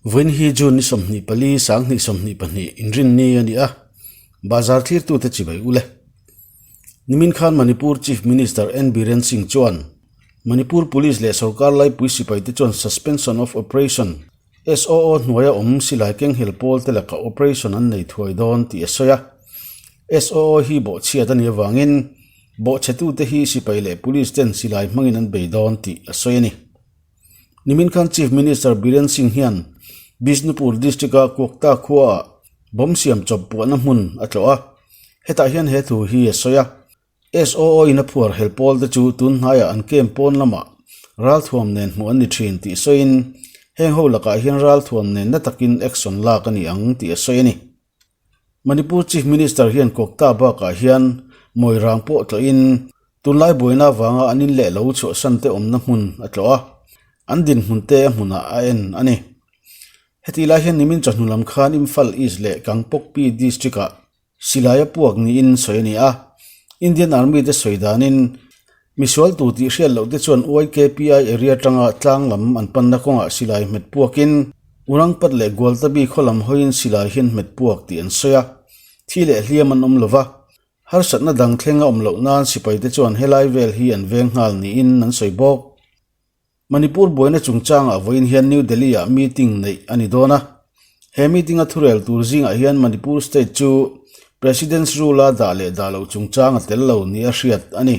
Vawiin hi June ni 24, 2022 inrinni a ni a, bazar thlirtute chibai ule. Nimin khan Manipur Chief Minister N Biren Singh chuan Manipur Police leh sorkar laipui sipaite chuan Suspension of Operation, SOO, hnuaia awm silai kenghel pawl te laka operation an nei thuai dawn tih a sawi a. SOO hi bawhchhiat a nih avangin bawhchhetute hi sipai leh police ten silai hmangin an bei dawn tih a sawi a ni. Nimin khan Chief Minister Biren Singh hian Bishnupur District-a Kuakta khuaah bomb siam chawp puahna hmun a tlawh a, hetah hian he thu hi a sawi a. SOO in a phuar hel pawl te chu tun hnaiah an camp pawn lamah ralthuam nen hmuh an ni thin tih sawiin heng ho lakah hian ralthuam nen na takin action lak a ni ang tih a sawi a ni. Manipur Chief Minister hian Kawkta bakah hian Moirang pawh tlawhin tunlai buaina avanga an in leh lo chhuahsan te awmna hmun a tlawh a, an dinhmun te a hmunah a en a ni. Hetih lai hian nimin chawhnu lam khan Imphal East leh Kangpokpi District-ah Silai a puak niin sawi a ni a, Indian Army te sawi danin misual tu tih hriat loh te chuan YKPI area atanga tlang lam an panna kawngah silai hmet puakin Urangpat leh Gualtabi khaw lam hawiin silai hian hmet puak tih an sawi a, thi leh hliam an awm lova, harsatna dang thleng a awm loh nan sipai te chuan helai vel hi an veng nghal niin an sawi bawk. Manipur buaina chungchangah vawiin hian New Delhi-ah meeting neih a ni dawn a. He meeting-a thurel tur zingah hian Manipur state chu President's Rule-a dah leh dah loh chungchang a tel lo nia hriat a ni.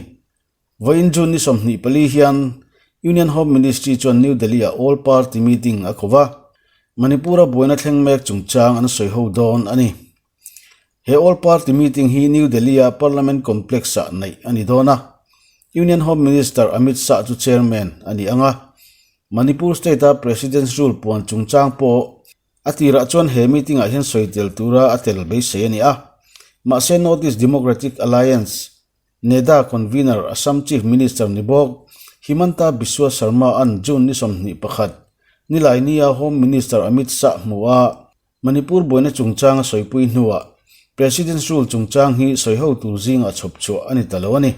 Vawiin June ni 24 hian Union Home Ministry chuan New Delhi-ah All Party meeting a ko va, Manipur-a buaina thleng mek chungchang an sawi ho dawn a ni. He All Party Meeting hi New Delhi-a Parliament Complex-ah neih a ni dawn a, Union Home Minister Amit Shah chu Chairman a ni ang a. Manipur State-a President's Rule puan chungchang pawh a tirah chuan he meeting-ah hian sawi tel tura a tel beisei a ni a. Mahse North East Democratic Alliance, NEDA, Convener, Assam Chief Minister ni bawk Himanta Biswa Sarma-a'n June ni 21, Nilaini-a Home Minister Amit Shah hmu a, Manipur buaina chungchang a sawipui hnuah President's Rule chungchang hi sawi ho tur zingah chhawp chhuah a ni ta lo a ni.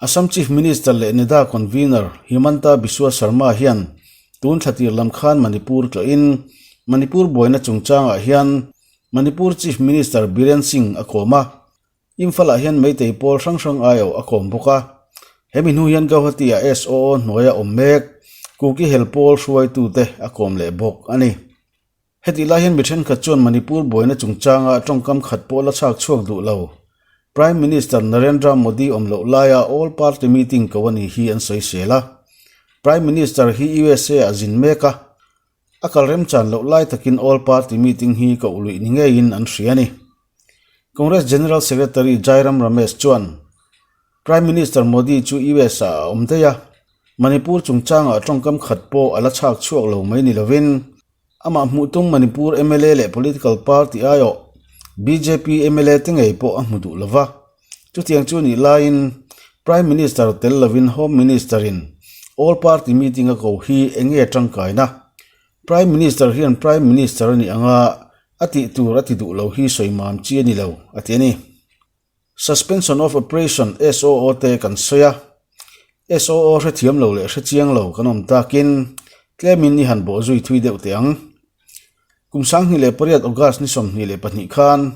Assam Chief Minister leh NEDA Convener Himanta Biswa Sarma hian tun thla tir lam khan Manipur tlawhin Manipur buaina chungchangah hian Manipur Chief Minister Biren Singh a kawm a, Imphal-ah hian Meitei pawl hrang hrang aiawh a kawm bawk a. Hemi hnu hian Guwahati-ah SOO hnuaia awm mek Kuki hel pawl hruaitute a kawm leh bawk a ni. Hetih lai hian mi thenkhat chuan Manipur buaina chungchanga tawngkam khat pawh la chhak chhuak duh lo. Prime Minister Narendra Modi awm loh laia All Party Meeting ko a ni hi an sawi sel a. Prime Minister hi USA ah zin mek a, a kal remchan loh lai takin All Party Meeting hi koh luih ni ngeiin an hria a ni. Congress General Secretary Jairam Ramesh chuan Prime Minister Modi chu US ah a awm daih a, Manipur chungchangah tawngkam khat pawh a la chhak chhuak lo mai ni lovin, Amah hmuh tum Manipur mla leh political party aiawh bjp mla te ngei pawh a hmu duh lova. Chutiang chu nih laiin Prime Minister tel lovin Home Minister in All Party Meeting a ko hi eng nge tangkaina? Prime Minister hian Prime Minister a nih anga a tih tur a ti duh lo hi sawi mam chi a ni lo, a ti a ni. Suspension of Operation, SOO, te kan sawi a, SOO hrethiam lo leh hrechiang lo kan awm takin tlemin i han bawh zui thui deuh teh ang. Kum 2008 August ni 22 khan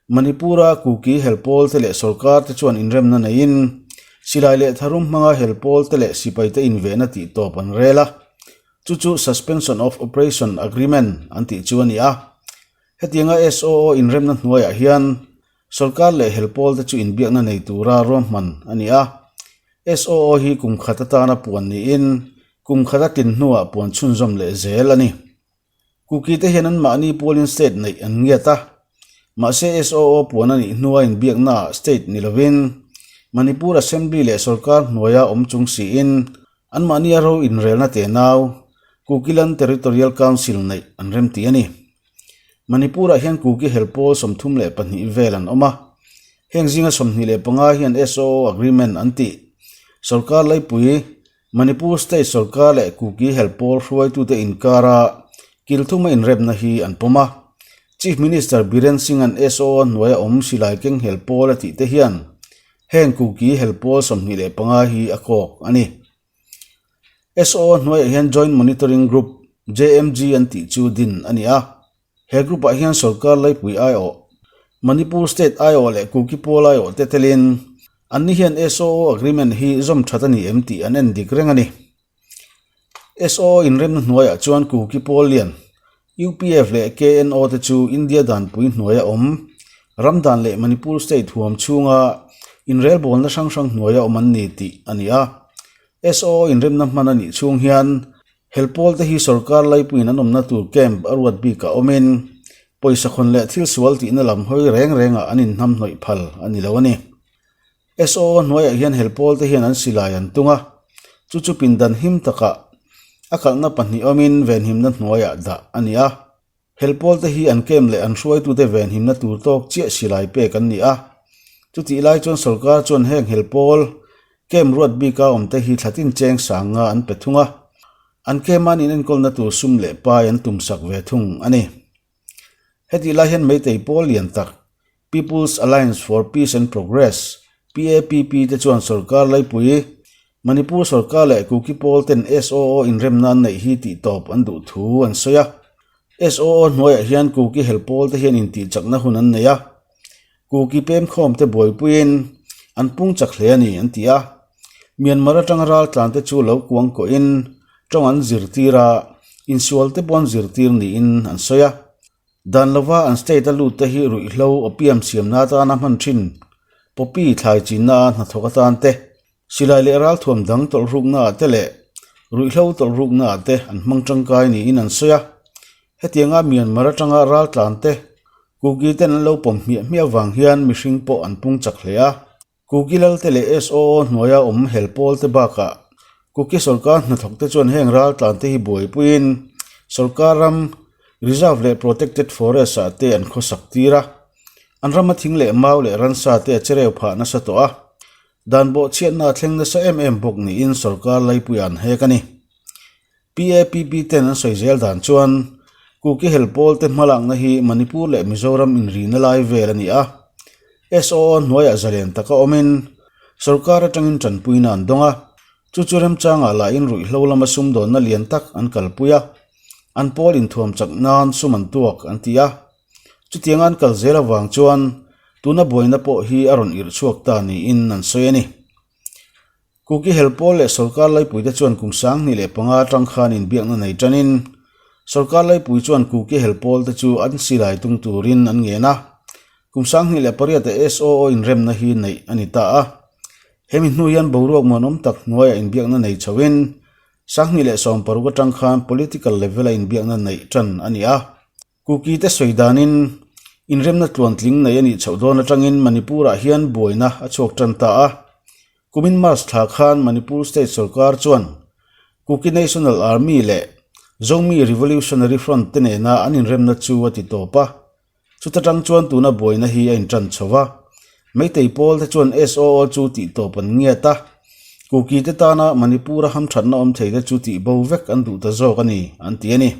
Manipur-a Kuki helpawl te leh sorkar te chuan inremna neiin silai leh tharum hmanga helpawl te leh sipai te invehna tih tawp an rel a, chu chu Suspension of Operation Agreement an tih chu a ni a. Hetianga SOO inremna hnuaiah hian Sorkar leh helpawl te chu inbiakna nei tura ruahman a ni a. SOO hi kum khat atana puan niin kum khat a tlin hnuah puan chhunzawm leh zel a ni. Kuki te hian anmahni pualin state neih an ngiat a. Mahse SOO puan a nih hnua inbiaknaah state ni lovin Manipur Assembly leh sorkar hnuaia awm chung siin anmahni a ro inrelna tenau Kukiland Territorial Council neih an remti a ni. Manipur-ah hian Kuki hel pawl 32 vel an awm a, heng zinga 25 hian SOO agreement an tih. Sorkar laipui, Manipur state sorkar leh Kuki hel pawl hruaitute inkara kil thuma inrepna hi an pawm a. Chief Minister Biren Singh-a'n SOO hnuaia awm silai keng hel pawl a tihte hian heng Kuki hel pawl 25 hi a kawk a ni. SOO hnuaiah hian Joint Monitoring Group, JMG an tih chu din a ni a. He group-ah hian sorkar laipui aiawh, Manipur state aiawh leh Kuki pawl aiawh te telin anni hian SOO agreement hi zawm that a ni em tih an en dik reng a ni. SOO inremna hnuaiah chuan Kuki pawl lian, UPF leh KNO te chu India danpui hnuaia awm, ram dan leh Manipur state huam chhunga inrelbawlna hrang hrang hnuaia awm an ni tih a ni a. SOO inremna hman a nih chhung hian Hel pawl te hi sorkar laipuiin an awmna tur camp a ruat bikah awmin pawisa khawn leh thil sual tihna lam hawi reng rengah an inhnamhnawih phal a ni lo a ni. SOO hnuaiah hian hel pawl te hian an silai an tung a, chu chu pindan him takah a kalhna pahnih awmin venhimna hnuaiah dah a ni a. Hel pawl te hi an camp leh an hruaitute venhimna tur tawk chiah silai pek an ni a. Chutih lai chuan sorkar chuan heng hel pawl camp ruat bika awmte hi thlatin cheng sang nga an pe thung a, an camp an inenkawlna tur sum leh pai an tumsak ve thung a ni. Hetih lai hian Meitei pawl lian tak People's Alliance for Peace and Progress, PAPP, te chuan sorkar laipui, Manipur sorkar leh Kuki pawl ten SOO inremna an neih hi tihtawp an duh thu an sawi a. SOO hnuaiah hian Kuki hel pawl te hian intihchakna hun an nei a, Kuki pemkhawm te buaipuiin an pung chak hle a ni an ti a. Myanmar atanga raltlan te chu lo kuang kawhin tawng an zirtir a, insual te pawh an zirtir niin an sawi a. Dan lova an state a lut te hi ruihhlo opium siamna atana hman thin poppy thlai chinna a hnathawk atan te, silai leh ralthuam dang tawlhrukna ah te leh ruihhlo tawlhrukna ah te an hmang tangkai niin an sawi a. Hetianga Myanmar atanga raltlan te Kuki ten an lo pawm hmiah hmiah avang hian mihring pawh an pung chak hle a. Kuki Lalte leh SOO hnuaia awm hel pawl te bakah Kuki sorkar hnathawk te chuan heng raltlan te hi buaipuiin sorkar ram Reserve leh Protected Forest ah te an khawsak tir a, an rama thing leh mau leh ransa te a chereu phah nasa tawh a, dan bawhchhiatna a thleng nasa em em bawk niin sorkar laipuiah an hek a ni. PAPP ten an sawi zel dan chuan Kuki hel pawl te hmalakna hi Manipur leh Mizoram inrihna lai vel a ni a, SOO hnuaiah zalen taka awmin sorkar atangin tanpuina an dawng a, chu chu remchangah lahin ruihhlo lama sumdawnna lian tak an kalpui a, an pawl inthuam chak nan sum an tuak an ti a, chutianga an kal zel avang chuan tuna buaina pawh hi a rawn irh chhuak ta niin an sawi a ni. Kuki hel pawl leh sorkar laipuite chuan kum 2005 atang khan inbiakna nei tanin sorkar laipui chuan Kuki hel pawlte chu an silai tung turin an ngen a, kum 2008 a SOO inremna hi neih a ni ta a. Hemi hnu hian boruak muanawm tak hnuaiah inbiakna nei chhoin 2016 atang khan political level a inbiakna neih tan a ni a. Kuki te sawi danin inremna tluantling nei a nih chhoh dawn atangin Manipur-ah hian buaina a chhuak tan ta a. Kumin March thla khan Manipur State sorkar chuan Kuki National Army leh Zomi Revolutionary Front te nena an inremna chu a ti tawp a. Chuta tang chuan tuna buaina hi a intan chho va. Meitei pawl te chuan SOO chu tih tawp an ngiat a. Kuki te tana Manipur-a hamthatna awm thei te chu tih bo vek an duh ta zawk a ni, an ti a ni.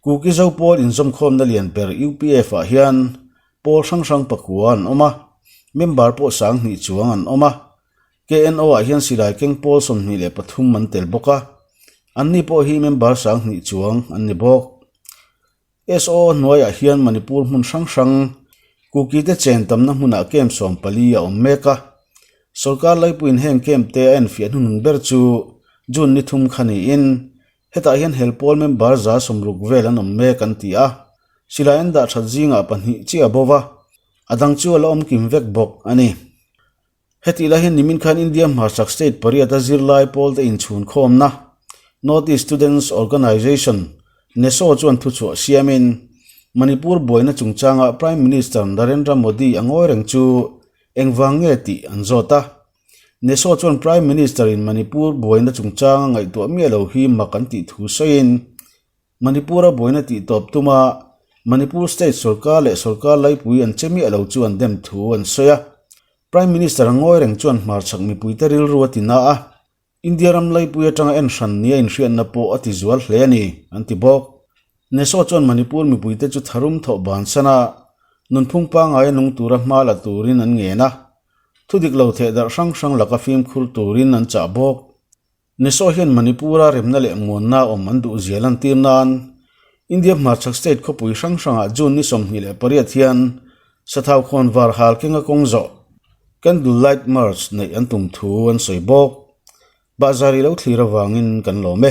Kuki Zo pawl inzawmkhawmna lian ber UPF ah hian pawl hrang hrang pakua an awm a, member pawh 2000 chuang an awm a. KNO ah hian silai keng pawl 23 an tel bawk a, anni pawh hi member 2000 chuang an ni bawk. SOO hnuaiah hian Manipur hmun hrang hrang Kuki te chen tamna hmunah camp 14 a awm mek a, sorkar laipuiin heng camp te a enfiah hnuhnun ber chu June ni thum kha niin Hetah hian hel pawl member 60 vel an awm mek an ti a, silai an dah that zingah pahnih chiah a bo va, a dang chu a la awm kim vek bawk a ni. Hetih lai hian nimin khan India hmarchhak state pariata zirlai pawl te inchhun khawmna North East Students Organisation, NESO, chuan thuchhuah siamin Manipur buaina chungchanga Prime Minister Narendra Modi a ngawi reng chu engvang nge tih an zawt a. Neso chuan Prime Minister in Manipur buaina chungchanga ngaihtuah miah lo hi mak an tih thu sawiin, Manipur-a buaina tih tawp tuma Manipur State sorkar leh sorkar laipui an che miah lo chu an dem thu an sawi a. Prime Minister a ngawi reng chuan hmarchhak mipuite rilru a ti na a, India ram laipui atanga en hran nia inhriatna pawh a ti zual hle a ni, an ti bawk. Neso chuan Manipur mipuite chu tharum thawh bansan a, nunphung pangngaia nung tura hma la turin an ngen a, thudik lo thehdarh hrang hrang laka fimkhur turin an chah bawk. NESO hian Manipur-a remna leh muanna awm an duh zia lantir nan India hmarchhak state khawpui hrang hrangah June ni 28 hian Sathau khawn var hal kenga kawng zawh Candle Light March neih an tum thu an sawi bawk. Bahzar i lo thlir avangin kan lawm e.